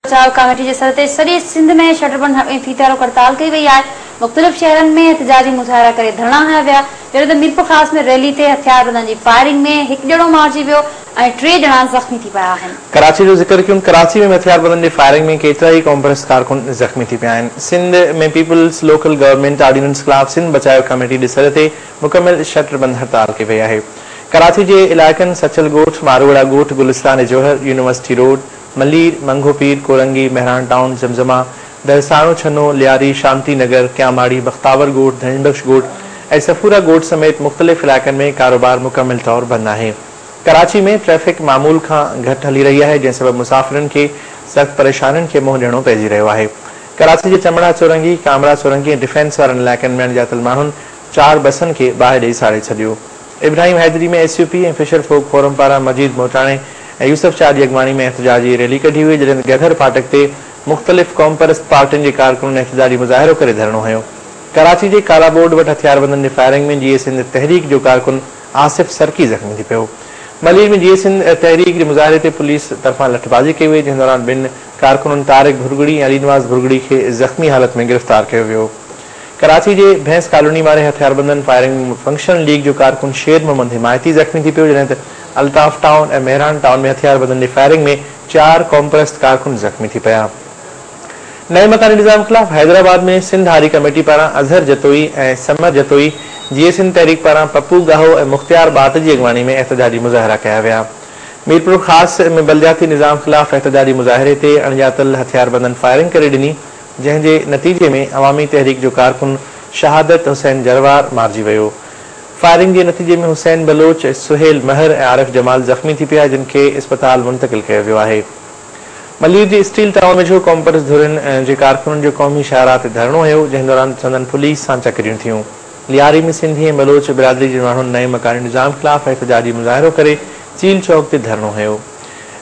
بچاء ڪاميٽي جي سڏ تي سڄي سنڌ ۾ شٽربند ۽ ڦيٿارو هڙتال ڪئي وئي آهي. مختلف شهرن ۾ احتجاجي مظاهرا ڪري ڌرڻا هنيا ويا، جڏهن ته ميرپورخاص ۾ ريلي تي هٿياربندن جي فائرنگ ۾ هڪ ڄڻو مارجي ويو ۽ ٽي ڄڻا زخمي ٿي پيا آهن. ڪراچي جو ذڪر ڪيون، ڪراچي ۾ به هٿياربندن جي فائرنگ ۾ ڪيترائي قومپرست ڪارڪن زخمي ٿي پيا آهن. Sindh ۾ peoples local government ordinance خلاف سنڌ بچايو ڪميٽي جي سڏ تي مڪمل شٽر بند هڙتال ڪئي وئي آهي. ڪراچي جي علائقن سچل ڳوٺ، ماروئڙا ڳوٺ، گلستان جوهر، university road, Malir, Manghopir, Korangi, Mehran town, Zamzama, Darsano Channo, Lyari, Shanti Nagar, Keamari, Bakhtawar Goth, Dhani Bakhsh Goth ۽ Safoora ڳوٺ سميت مختلف علائقن ۾ ڪاروبار مڪمل طور بند آهي. ڪراچي ۾ ٽريفڪ معمول کان گهٽ هلي رهي آهي، جنهن سبب مسافرن کي سخت پريشانين کي منهن ڏيڻو پئجي رهيو آهي. ڪراچي جي چمڙا چورنگي، ڪامرا چورنگي ۽ ڊفينس وارن علائقن ۾ اڻڄاتل ماڻهن چار بسن کي باهه ڏئي ساڙي ڇڏيو. Ibrahim Hyderi ۾ S U P ۽ fisher folk forum پاران مجيد موٽاڻي ۽ يوسف شاهه جي اڳواڻي ۾ احتجاجي ريلي ڪڍي وئي، جڏهن ته گگهر ڦاٽڪ تي مختلف قومپرست پارٽين جي ڪارڪنن احتجاجي مظاهرو ڪري ڌرڻو هنيو. ڪراچي جي ڪالا بورڊ وٽ هٿياربندن جي فائرنگ ۾ جيئي سنڌ تحريڪ جو ڪارڪن آصف سرڪي زخمي ٿي پيو. ملير ۾ جيئي سنڌ تحريڪ جي مظاهري تي پوليس طرفان لٺبازي ڪئي وئي، جنهن دوران ٻن ڪارڪنن طارق ڀرڳڙي ۽ علي نواز ڀرڳڙي کي زخمي حالت ۾ گرفتار ڪيو ويو. ڪراچي جي ڀينس ڪالوني واري هٿياربندن فائرنگ ۾ فنڪشنل ليگ جو ڪارڪن شير محمد حمايتي زخمي ٿي پيو، جڏهن ته الطاف ٽائون ۽ مهراڻ ٽائون ۾ هٿياربندن جي فائرنگ ۾ چار قومپرست ڪارڪن زخمي ٿي پيا. نئين مڪاني نظام خلاف حيدرآباد ۾ سنڌ هاري ڪميٽي پاران اظهر جتوئي ۽ ثمر جتوئي، جيئي سنڌ تحريڪ پاران پپو ڳاهو ۽ مختيار ٻاٽ جي اڳواڻي ۾ احتجاجي مظاهرا ڪيا ويا. ميرپورخاص ۾ بلدياتي نظام خلاف احتجاجي مظاهري تي اڻڄاتل هٿياربندن فائرنگ ڪري ڏني، جنهن جي نتيجي ۾ عوامي تحريڪ جو ڪارڪن شهادت حسين جروار مارجي ويو. فائرنگ جي نتيجي ۾ حسين بلوچ، سهيل مهر ۽ عارف جمال زخمي ٿي پيا جن کي اسپتال منتقل ڪيو ويو آهي. ملير جي اسٽيل ٽائون ويجهو قومپرست ڌرين جي ڪارڪنن جو قومي شاهراهه تي ڌرڻو هنيو جنهن دوران سندن پوليس سان چڪريون ٿيون. لياري ۾ سنڌي ۽ بلوچ برادري جي ماڻهن نئين مڪاني نظام خلاف احتجاجي مظاهرو ڪري چيل چوڪ تي ڌرڻو هنيو.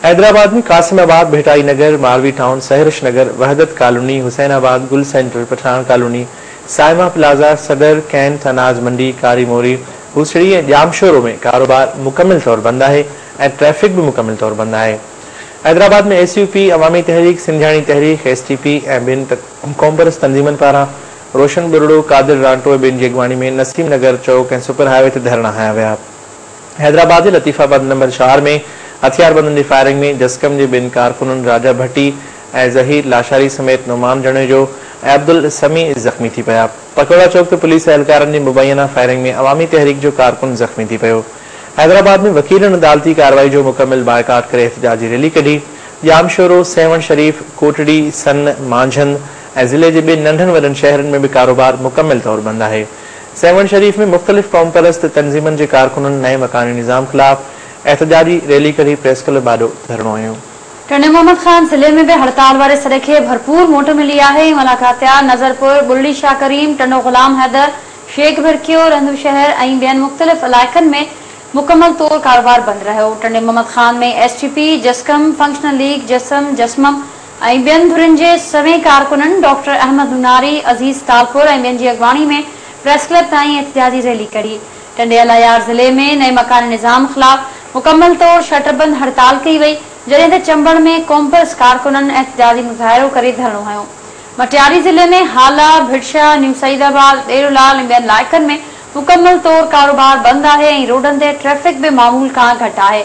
Hyderabad ۾ Qasimabad, Bhitai Nagar, Marvi town, Sehrish Nagar, Wahdat colony, Hussainabad, Gul centre, Pathan colony, Saima plaza, Saddar, cantt, Anaj Mandi, Kari Mori, Hosri ۽ Jamshoro ۾ ڪاروبار مڪمل طور بند آهي ۽ ٽريفڪ به مڪمل طور بند آهي. حيدرآباد ۾ ايس يو پي، عوامي تحريڪ، سنڌياڻي تحريڪ، ايس ٽي پي ۽ ٻين قومپرست تنظيمن پاران روشن ٻرڙو، قادر رانٽو ۽ ٻين جي اڳواڻي ۾ نسيم نگر چوڪ ۽ سپر هاء وي تي ڌرڻا هنيا ويا. حيدرآباد جي لطيف آباد نمبر 4 ۾ هٿياربندن جي فائرنگ ۾ جسقم جي ٻن ڪارڪنن راجا ڀٽي ۽ ظهير لاشاري سميت نعمان جوڻيجو ۽ عبدالسميع زخمي ٿي پيا. پڪوڙا چوڪ تي پوليس اهلڪارن جي مبينا فائرنگ ۾ عوامي تحريڪ جو ڪارڪن زخمي ٿي پيو. حيدرآباد ۾ وڪيلن عدالتي ڪارروائي جو مڪمل بائيڪاٽ ڪري احتجاجي ريلي ڪڍي. ڄامشورو، سيوهڻ شريف، ڪوٽڙي، سن، مانجهند ۽ ضلعي جي ٻين ننڍن وڏن شهرن ۾ به ڪاروبار مڪمل طور بند آهي. سيوهڻ شريف ۾ مختلف قومپرست تنظيمن جي ڪارڪنن نئين مڪاني نظام خلاف احتجاجي ريلي ڪڍي پريس ڪلب آڏو ڌرڻو هنيو. ٽنڊي محمد خان ضلعي ۾ به هڙتال واري سڏ کي ڀرپور موٽ ملي آهي ۽ ملاڪاتيار، نظرپور، بلڙي شاهه ڪريم، ٽنڊو غلام حيدر، شيخ ڀرڪيو، رندو شهر ۽ ٻين مختلف علائقن ۾ مڪمل طور ڪاروبار بند رهيو. Tando Muhammad Khan ۾ S T P, جسقم، فنڪشنل ليگ، جسم، جسمم ۽ ٻين ڌرين جي سوين ڪارڪنن ڊاڪٽر احمد نوناري، عزيز ٽالپر ۽ ٻين جي اڳواڻي ۾ پريس ڪلب تائين احتجاجي ريلي ڪڍي. ٽنڊي الهيار ضلعي ۾ نئين مڪاني نظام خلاف مڪمل طور شٽربند هڙتال ڪئي وئي، جڏهن ته چمبڙ ۾ قومپرست ڪارڪنن احتجاجي مظاهرو ڪري ڌرڻو هنيو. مٽياري ضلعي ۾ هالا، ڀٽشاهه، نيو سعيد آباد، ڏيرو لال ۽ ٻين علائقن ۾ مڪمل طور ڪاروبار بند آهي ۽ روڊن تي ٽريفڪ به معمول کان گهٽ آهي.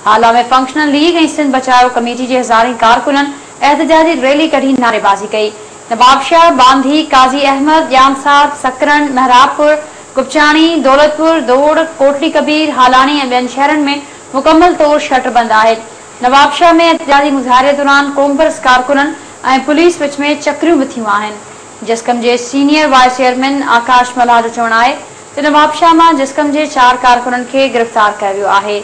هالا ۾ فنڪشنل ليگ ۽ سنڌ بچايو ڪميٽي جي هزارين ڪارڪنن احتجاجي ريلي ڪڍي نعريبازي ڪئي. نوابشاهه، ٻانڌي، قاضي احمد، ڄام صاحب، سڪرنڊ، محرابپور، گپچاڻي، دولتپور، دوڙ، ڪوٽڙي ڪبير، هالاڻي ۽ ٻين شهرن ۾ مڪمل طور شٽر بند آهي. نوابشاهه ۾ احتجاجي مظاهري دوران قومپرست ڪارڪنن ۽ پوليس وچ ۾ چڪريون به ٿيون آهن. جسقم جي senior vice chairman Akash Mallah جو چوڻ آهي ته نوابشاهه مان جسقم جي چار ڪارڪنن کي گرفتار ڪيو ويو آهي.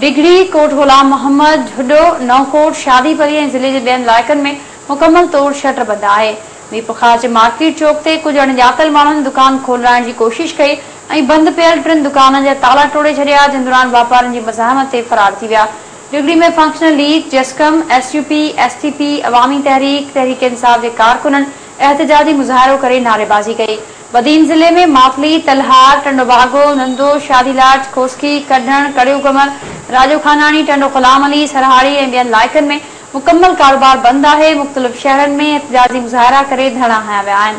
ڊگهڙي، ڪوٽ غلام محمد، جهڏو، نئون ڪوٽ، شادي پلي ۽ ضلعي جي ٻين علائقن ۾ مڪمل طور شٽر بند آهي. ميرپورخاص جي مارڪيٽ چوڪ تي ڪجهه اڻڄاتل ماڻهن دڪان کولرائڻ جي ڪوشش ڪئي ۽ بند پيل ٽن دڪانن جا تالا ٽوڙي ڇڏيا، جنهن دوران واپارين جي مزاحمت تي فرار ٿي ويا. ڊگهڙي ۾ فنڪشنل ليگ، جسقم، S U P, S T P, Awami Tehreek, Tehreek Insaf جي ڪارڪنن احتجاجي مظاهرو ڪري نعريبازي ڪئي. بدين ضلعي ۾ ماتلي، تلهار، ٽنڊو باگو، نندو، شادي لاٽ، کوسڪي، ڪڍڻ، ڪڙيو قمر، راڄو خاناڻي، ٽنڊو غلام علي، سرهاڙي ۽ ٻين علائقن ۾ مڪمل ڪاروبار بند آهي، مختلف شهرن ۾ احتجاجي مظاهرا ڪري ڌرڻا هنيا ويا آهن.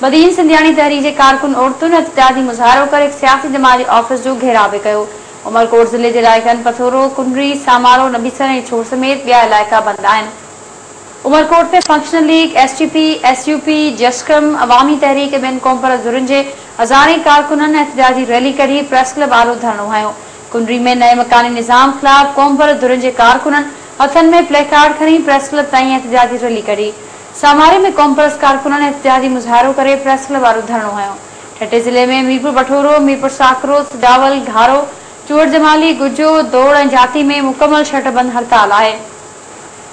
بدين سنڌياڻي تحريڪ جي ڪارڪن عورتن احتجاجي مظاهرو ڪري هڪ سياسي جماعت جي آفيس جو گهيراء به ڪيو. عمرڪوٽ ضلعي جي علائقن پٿورو، ڪنري، سامارو، نبيسر ۽ ڇور سميت ٻيا علائقا بند آهن. Umerkot ۾ functional league, S T P, S U P, جسقم، عوامي تحريڪ ۽ ٻين قومپرست ڌرين جي هزارين ڪارڪنن احتجاجي ريلي ڪڍي پريس ڪلب آڏو ڌرڻو هنيو. ڪنري ۾ نئين مڪاني نظام خلاف قومپرست ڌرين جي ڪارڪنن هٿن ۾ پلي ڪارڊ کڻي پريس ڪلب تائين احتجاجي ريلي ڪڍي. ساماري ۾ قومپرست ڪارڪنن احتجاجي مظاهرو ڪري پريس ڪلب آڏو ڌرڻو هنيو. ٺٽي ضلعي ۾ ميرپور بٺورو، ميرپور ساڪرو، سجاول، گهارو، چوهڙ جمالي، گجو، دوڙ ۽ جاتي ۾ مڪمل شٽر بند هڙتال آهي.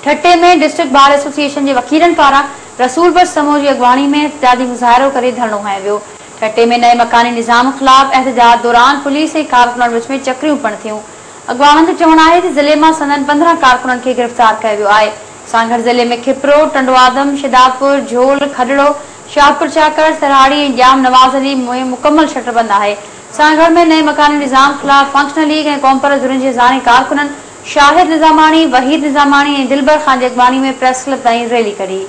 ٺٽي ۾ ڊسٽرڪٽ بار ايسوسيئيشن جي وڪيلن پاران رسول بخش سمون جي اڳواڻي ۾ احتجاجي مظاهرو ڪري ڌرڻو هنيو ويو. ٺٽي ۾ نئين مڪاني نظام خلاف احتجاج دوران پوليس ۽ ڪارڪنن وچ ۾ چڪريون پڻ ٿيون. اڳواڻن جو چوڻ آهي ته ضلعي مان سندن 15 ڪارڪنن کي گرفتار ڪيو ويو آهي. سانگهڙ ضلعي ۾ کپرو، ٽنڊوآدم، شھدادپور، جهول، کڏڙو، شاهپور چاڪر، سرهاڙي ۽ ڄام نواز علي ۾ مڪمل شٽر بند آهي. سانگهڙ ۾ نئين مڪاني نظام خلاف فنڪشنل ليگ ۽ قومپرست ڌرين جي هزارين ڪارڪنن شاهد نظاماڻي، وحيد نظاماڻي ۽ دلبر خان جي اڳواڻي ۾ پريس ڪلب تائين ريلي ڪڍي.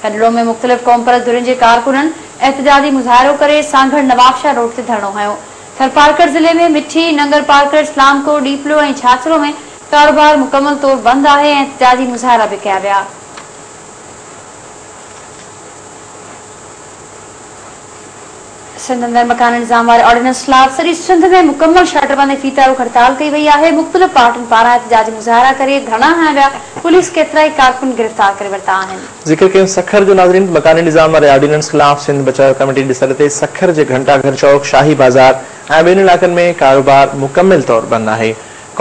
کڏڙو ۾ مختلف قومپرست ڌرين جي ڪارڪنن احتجاجي مظاهرو ڪري سانگهڙ نوابشاهه روڊ تي ڌرڻو هنيو. ٿرپارڪر ضلعي ۾ مٺي، ننگرپارڪر، اسلام ڪوٽ، ڏيپلو ۽ ڇاڇرو ۾ ڪاروبار مڪمل طور بند آهي ۽ احتجاجي مظاهرا به ڪيا ويا. سنڌ اندر مڪاني نظام واري آرڊيننس خلاف سڄي سنڌ ۾ مڪمل شٽر بند ۽ ڦيٿا روڪ هڙتال ڪئي وئي آهي. مختلف پارٽين پاران احتجاجي مظاهرا ڪري ڌرڻا هنيا ويا، پوليس ڪيترائي ڪارڪن گرفتار ڪري ورتا آهن. ذڪر ڪيون سکر جو ناظرين ته مڪاني نظام واري آرڊيننس خلاف سنڌ بچايو ڪميٽي جي سڏ تي سکر جي گهنٽا گهر چوڪ، شاهي بازار ۽ ٻين علائقن ۾ ڪاروبار مڪمل طور بند آهي.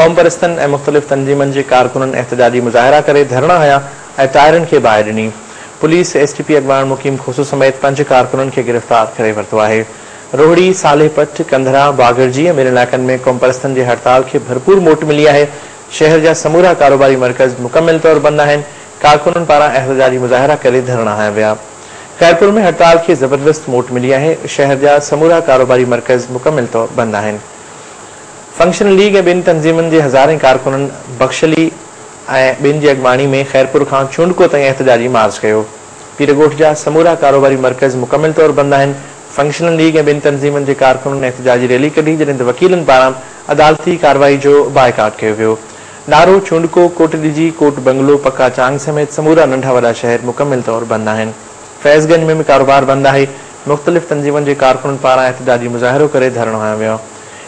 قومپرستن ۽ مختلف تنظيمن جي ڪارڪنن احتجاجي مظاهرا ڪري ڌرڻا هنيا ۽ ٽائرن کي باهه ڏني. پوليس ايس ٽي پي اڳواڻ مقيم کوسو سميت 5 ڪارڪنن کي گرفتار ڪري ورتو آهي. روهڙي، صالح پٽ، ڪنڌرا، باگڙجي ۽ ٻين علائقن ۾ قومپرستن جي هڙتال کي ڀرپور موٽ ملي آهي. شهر جا سمورا ڪاروباري مرڪز مڪمل طور بند آهن. ڪارڪنن پاران احتجاجي مظاهرا ڪري ڌرڻا هنيا ويا. خيرپور ۾ هڙتال کي زبردست موٽ ملي آهي. شهر جا سمورا ڪاروباري مرڪز مڪمل طور بند آهن. فنڪشنل ليگ ۽ ٻين تنظيمن جي هزارين ڪارڪنن بخش علي ۽ ٻين جي اڳواڻي ۾ خيرپور کان چونڊڪو تائين احتجاجي مارچ ڪيو. پيرڳوٺ جا سمورا ڪاروباري مرڪز مڪمل طور بند آهن. فنڪشنل ليگ ۽ ٻين تنظيمن جي ڪارڪنن احتجاجي ريلي ڪڍي جڏهن ته وڪيلن پاران عدالتي ڪارروائي جو بائيڪاٽ ڪيو ويو. نارو، چونڊڪو، ڪوٽ ڏيجي، ڪوٽ بنگلو، پڪا چانگ سميت سمورا ننڍا وڏا شهر مڪمل طور بند آهن. فيض گنج ۾ به ڪاروبار بند آهي. مختلف تنظيمن جي ڪارڪنن پاران احتجاجي مظاهرو ڪري ڌرڻو هنيو ويو.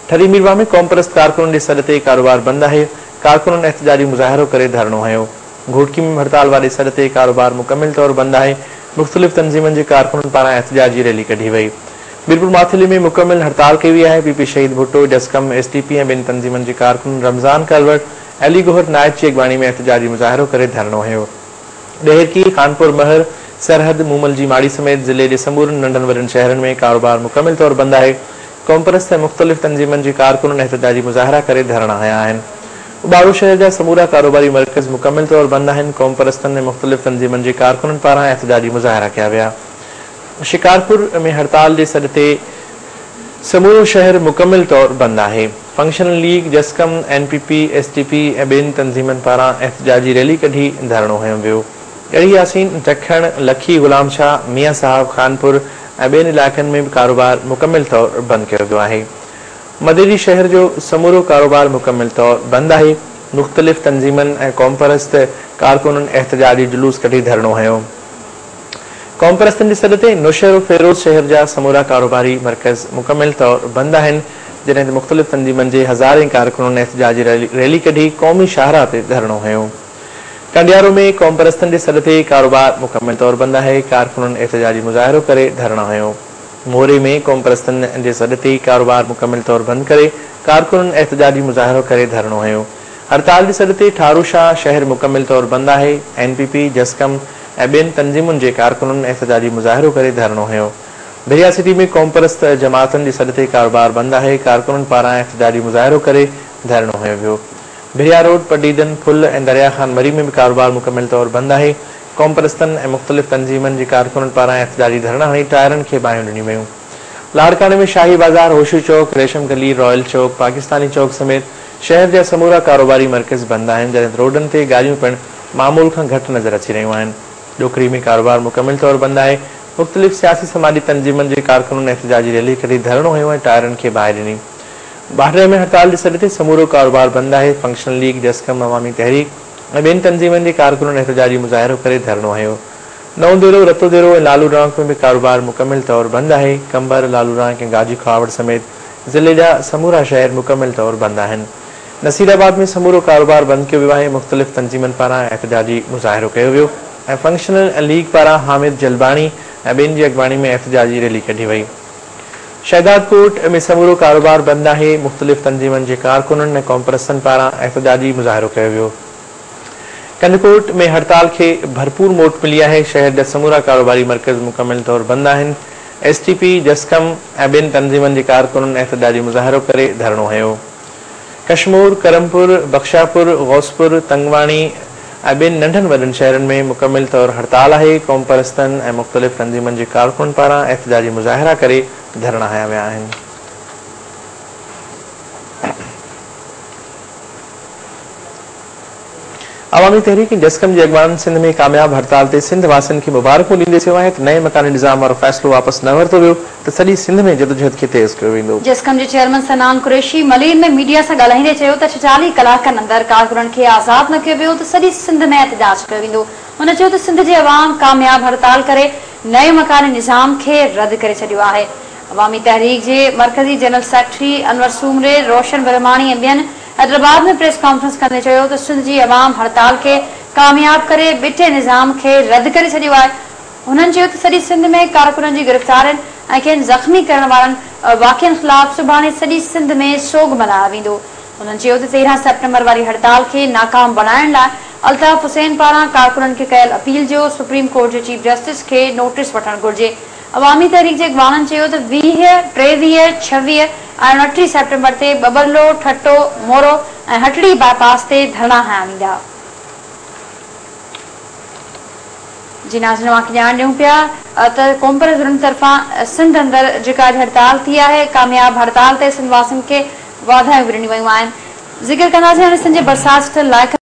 ٺري ميرواهه ۾ قومپرست ڪارڪنن جي سڏ تي ڪاروبار بند آهي. ڪارڪنن احتجاجي مظاهرو ڪري ڌرڻو هنيو. گهوٽڪي ۾ به هڙتال واري سڏ تي ڪاروبار مڪمل طور بند آهي. مختلف تنظيمن جي ڪارڪنن پاران احتجاجي ريلي ڪڍي وئي. ميرپور ماٿيلي ۾ مڪمل هڙتال ڪئي وئي آهي. پي پي شهيد ڀٽو، جسقم، ايس ٽي پي ۽ ٻين تنظيمن جي ڪارڪنن رمضان ڪلوڙ، علي گوهر نائچ جي اڳواڻي ۾ احتجاجي مظاهرو ڪري ڌرڻو هنيو. ڏهرڪي، خانپور مهر، سرحد، مومل جي ماڙي سميت ضلعي جي سمورن ننڍن وڏن شهرن ۾ ڪاروبار مڪمل طور بند آهي. قومپرست ۽ مختلف تنظيمن جي ڪارڪنن احتجاجي مظاهرا ڪري ڌرڻا هنيا آهن. اٻاڙو شهر جا سمورا ڪاروباري مرڪز مڪمل طور بند آهن. قومپرستن ۽ مختلف تنظيمن جي ڪارڪنن پاران احتجاجي مظاهرا ڪيا ويا. شڪارپور ۾ هڙتال جي سڏ تي سمورو شهر مڪمل طور بند آهي. Functional league, JSQM, N P P, S T P ۽ ٻين تنظيمن پاران احتجاجي ريلي ڪڍي ڌرڻو هنيو ويو. ڳڙهي ياسين، ڊکڻ، لکي غلام شاهه، ميان صاحب، خانپور ۽ ٻين علائقن ۾ به ڪاروبار مڪمل طور بند ڪيو ويو آهي. مديري شهر جو سمورو ڪاروبار مڪمل طور بند آهي. مختلف تنظيمن ۽ قومپرست ڪارڪنن احتجاجي جلوس ڪڍي ڌرڻو هنيو. قومپرستن جي سڏ تي نوشهروفيروز شهر جا سمورا ڪاروباري مرڪز مڪمل طور بند آهن، جڏهن ته مختلف تنظيمن جي هزارين ڪارڪنن احتجاجي ريلي ڪڍي قومي شاهراهه تي ڌرڻو هنيو. ڪنڊيارو ۾ قومپرستن جي سڏ تي ڪاروبار مڪمل طور بند آهي، ڪارڪنن احتجاجي مظاهرو ڪري ڌرڻا هنيو. موري ۾ قومپرستن جي سڏ تي ڪاروبار مڪمل طور بند ڪري ڪارڪنن احتجاجي مظاهرو ڪري ڌرڻو هنيو. هڙتال جي سڏ تي ٺارو شاهه شهر مڪمل طور بند آهي، اين پي پي، جسقم ۽ ٻين تنظيمن جي ڪارڪنن احتجاجي مظاهرو ڪري ڌرڻو هنيو. ڀريا سٽي ۾ قومپرست جماعتن جي سڏ تي ڪاروبار بند آهي، ڪارڪنن پاران احتجاجي مظاهرو ڪري ڌرڻو هنيو ويو. ڀريا روڊ، پڊعيدن، ڦل ۽ دريا خان مري ۾ به ڪاروبار مڪمل طور بند آهي، قومپرستن ۽ مختلف تنظيمن جي ڪارڪنن پاران احتجاجي ڌرڻا هڻي ٽائرن کي باهيون ڏنيون ويون. لاڙڪاڻي ۾ شاهي بازار، هوشو چوڪ، ريشم گلي، رائل چوڪ، پاڪستاني چوڪ سميت شهر جا سمورا ڪاروباري مرڪز بند آهن، جڏهن ته روڊن تي گاڏيون پڻ معمول کان گهٽ نظر اچي رهيون آهن. ڏوڪري ۾ ڪاروبار مڪمل طور بند آهي. مختلف سياسي سماجي تنظيمن جي ڪارڪنن احتجاجي ريلي ڪڍي ڌرڻو هنيو ۽ ٽائرن کي باهه ڏني. باڊهه ۾ هڙتال جي سڏ تي سمورو ڪاروبار بند آهي. فنڪشنل ليگ، جسقم، عوامي تحريڪ ۽ ٻين تنظيمن جي ڪارڪنن احتجاجي مظاهرو ڪري ڌرڻو هنيو. نئون ديرو، رتو ديرو ۽ لالو رانڪ ۾ به ڪاروبار مڪمل طور بند آهي. قمبر، لالو رانڪ ۽ گاجي کهاوڙ سميت ضلعي جا سمورا شهر مڪمل طور بند آهن. نصيرآباد ۾ سمورو ڪاروبار بند ڪيو ويو آهي. مختلف تنظيمن پاران احتجاجي مظاهرو ڪيو ويو ۽ فنڪشنل ليگ پاران حامد جلباڻي ۽ ٻين جي اڳواڻي ۾ احتجاجي ريلي ڪڍي وئي. شهدادڪوٽ ۾ سمورو ڪاروبار بند آهي. مختلف تنظيمن جي ڪارڪنن ۽ قومپرستن پاران احتجاجي مظاهرو ڪيو ويو. ڪنڌڪوٽ ۾ هڙتال کي ڀرپور موٽ ملي آهي. شهر جا سمورا ڪاروباري مرڪز مڪمل طور بند آهن. ايس ٽي پي، جسقم ۽ ٻين تنظيمن جي ڪارڪنن احتجاجي مظاهرو ڪري ڌرڻو هنيو. ڪشمور، ڪرمپور، بخشاپور، غوثپور، تنگواڻي ۽ ٻين ننڍن وڏن شهرن ۾ مڪمل طور هڙتال آهي، قومپرستن ۽ مختلف تنظيمن جي ڪارڪنن پاران احتجاجي مظاهرا ڪري ڌرڻا هنيا ويا آهن. عوامي تحريڪ ۽ جسقم جي اڳواڻن سنڌ ۾ ڪامياب هڙتال تي سنڌ واسين کي مبارڪون ڏيندي چيو آهي ته نئين مڪاني نظام وارو فيصلو واپس نه ورتو ويو ته سڄي سنڌ ۾ جدوجهد کي تيز ڪيو ويندو. جسقم جي چيئرمين صنعان قريشي ملير ۾ ميڊيا سان ڳالهائيندي چيو ته 46 ڪلاڪن اندر ڪارڪنن کي آزاد نه ڪيو ويو ته سڄي سنڌ ۾ احتجاج ڪيو ويندو. هن چيو ته سنڌ جي عوام ڪامياب هڙتال ڪري نئين مڪاني نظام کي رد ڪري ڇڏيو آهي. عوامي تحريڪ جي مرڪزي جنرل سيڪريٽري انور سومري، روشن برهماڻي ۽ ٻين حيدرآباد ۾ پريس ڪانفرنس ڪندي چيو ته سنڌ جي عوام هڙتال کي ڪامياب ڪري ٻٽي نظام کي رد ڪري ڇڏيو آهي. هنن چيو ته سڄي سنڌ ۾ ڪارڪنن جي گرفتارين ۽ کين زخمي ڪرڻ وارن واقعن خلاف سڀاڻي سڄي سنڌ ۾ سوڳ ملهايو ويندو. هنن چيو ته 13 سيپٽمبر واري هڙتال کي ناڪام بڻائڻ لاء الطاف حسين پاران ڪارڪنن کي ڪيل اپيل جو سپريم ڪورٽ جي چيف جسٽس کي نوٽيس وٺڻ گهرجي. عوامي تحريڪ جي اڳواڻن چيو ته 20، 23، 26 ۽ 29 سيپٽمبر تي ٻٻرلوء، ٺٽو، مورو ۽ هٽڙي باء پاس تي ڌرڻا هنيا ويندا. جي ناظرين اوهان کي ڄاڻ ڏيون پيا ته قومپرست ڌرين طرفان سنڌ اندر جيڪا اڄ هڙتال ٿي آهي ڪامياب هڙتال تي سنڌ واسين کي واڌايون به ڏنيون ويون آهن. ذڪر ڪنداسين هاڻي سنڌ جي برسات سٽيل علائقن.